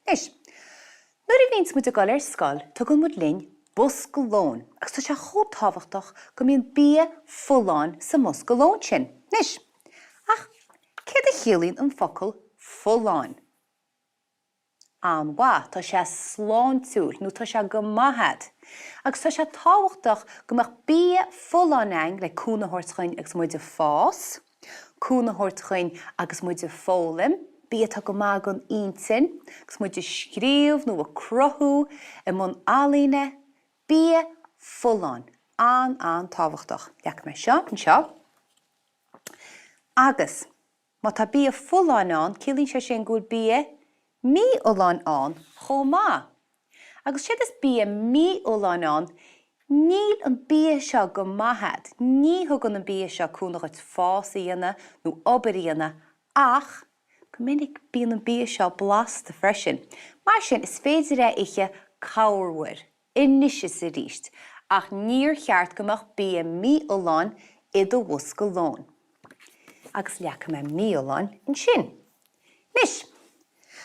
Anois, nuair a bhíonns muid ag dul ar scoil, tugann muid linn bosca lóin agus tá sé chomh tábhachtach go mbíonn bia folláin sa mbosca lóin sin. Anois, ach céard a chiallaíonn an focal folláin? An-mhaith, tá sé sláintiúil nó tá sé go maith a'd. Agus tá sé tábhachtach go mbeadh bia folláin a'inn le cúnamh a thabhairt dhuinn agus muid ag fás, cúnamh a thabhairt dhuinn agus muid ag foghlaim, bia atá go maith don intinn, agus muid ag scríobh nó ag cruthú, i mbun ealaíne, bia folláin, an-an-tábhachtach. Leagfaidh mé seo anseo. Agus. Má tá bia folláin ann, ciallaíonn sé sin go bhfuil bia mífholláin ann chomh maith. Agus séard is bia mífholláin ann, níl an bia seo go maith a'd, ní thugann an bia seo cúnamh dhuit fás a dhéanamh nó obair a dhéanamh ach go minic bíonn an bia seo blasta freisin. Mar sin, is féidir é a ithe corruair, anois is arís, ach níor cheart go mbeadh bia mífholláin i do bhosca lóin. Agus leagfaidh mé mífholláin ansin. Anois,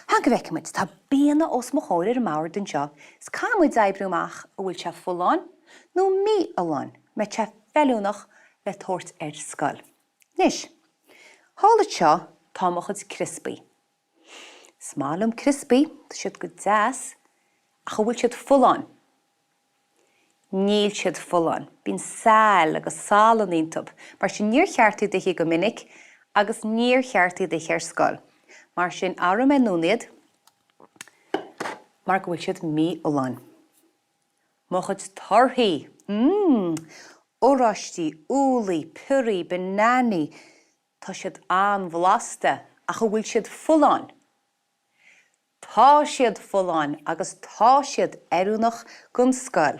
fan go bhfeicfidh muid, tá bianna os mo chomhair ar an mbord anseo, is caithfidh muid oibriú amach an bhfuil sé folláin nó mífholláin, an mbeidh sé feiliúnach le tabhairt ar scoil. Anois, thall anseo tá mo chuid criospaí. Is maith liom criospaí, tá siad go deas, ach an bhfuil siad folláin? Níl siad folláin. Bíonn saill agus salann iontu, mar sin níor cheart iad a ithe go minic agus níor cheart iad a ithe ar scoil. Mar sin athróidh mé anonn iad mar go bhfuil siad mífholláin. Mo chuid torthaí! Mmm! Oráistí, úllaí, piorraí, bananaí, Tá siad an-bhlasta, ach an bhfuil siad folláin? Tá siad folláin agus tá siad oiriúnach don scoil.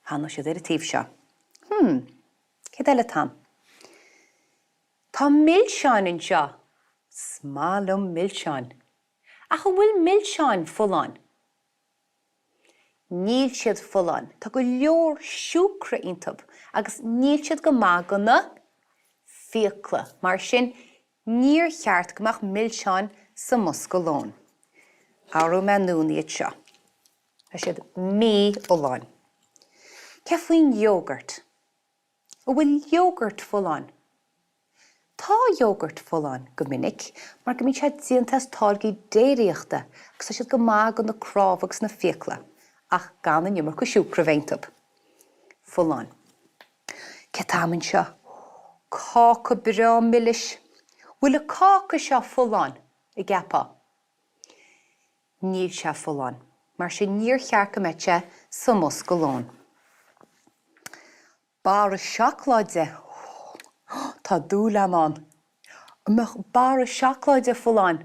Fanfaidh siad ar an taobh seo. Hmm, céard eile atá ann? Tá milseáin anseo! Is maith liom milseáin. Ach an bhfuil milseáin folláin? Níl siad folláin. Tá go leor siúcra iontu agus níl siad go maith do na fiacla. Mar sin, níor cheart go mbeadh milseáin sa mbosca lóin. Athróidh mé anonn iad seo. Tá siad mífholláin. Céard faoin iógart? An bhfuil iógart folláin? Tá iógart folláin go minic mar go mbíonn sé déanta as táirgí déiríochta agus tá siad go maith do na cnámha agus na fiacla, ach gan an iomarca siúcra a bheith iontu. Folláin. Céard atá a'm anseo? Cáca breá milis. Bhfuil an cáca seo folláin, an gceapfá? Níl sé folláin, mar sin níor cheart go mbeadh sé sa mbosca lóin. Barra seacláide, Tá dúil a'm ann. An mbeadh barra seacláide folláin?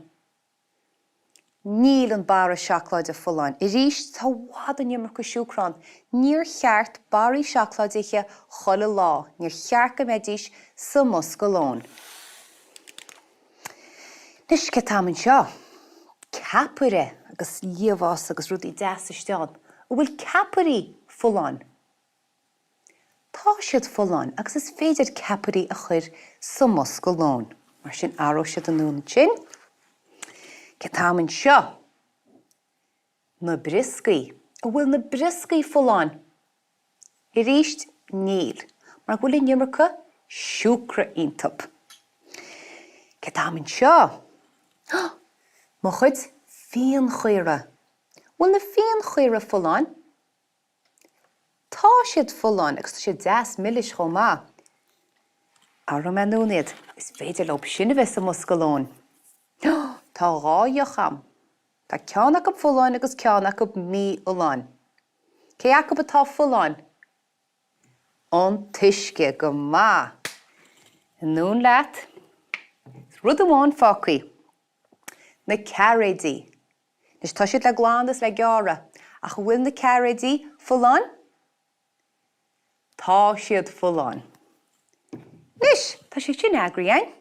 Níl an barra seacláide folláin. Arís, tá i bhfad an iomarca siúcra ann. Níor cheart barraí seacláide a ithe chuile lá, níor cheart go mbeidís sa mbosca lóin. Anois, céard atá a'm anseo? Ceapaire agus liamhás agus rudaí deasa istigh ann. An bhfuil ceapairí folláin? Tá siad folláin agus is féidir ceapairí a chur sa mbosca lóin. Mar sin athróidh siad anonn ansin. Céard atá a'm anseo? Na brioscaí. An bhfuil na brioscaí folláin? Arís, níl, mar go bhfuil an iomarca siúcra iontu. Céard atá a'm anseo? Mo chuid fíonchaora. Bhfuil na fíonchaora folláin? Tá siad folláin agus tá siad deas milis chomh maith. Athróidh mé anonn iad. Is féidir leo sin a bheith sa mbosca lóin. Tá dhá dheoch a'm. Tá ceann acu folláin agus ceann acu mífholláin. Cé acu atá folláin? An t-uisce, go maith! Anonn leat. Rud amháin fágtha. Na cairéidí. Anois tá siad le glanadh is le gearradh, ach an bhfuil na cairéidí folláin? Tá siad folláin. Anois, tá sé sin eagraithe againn.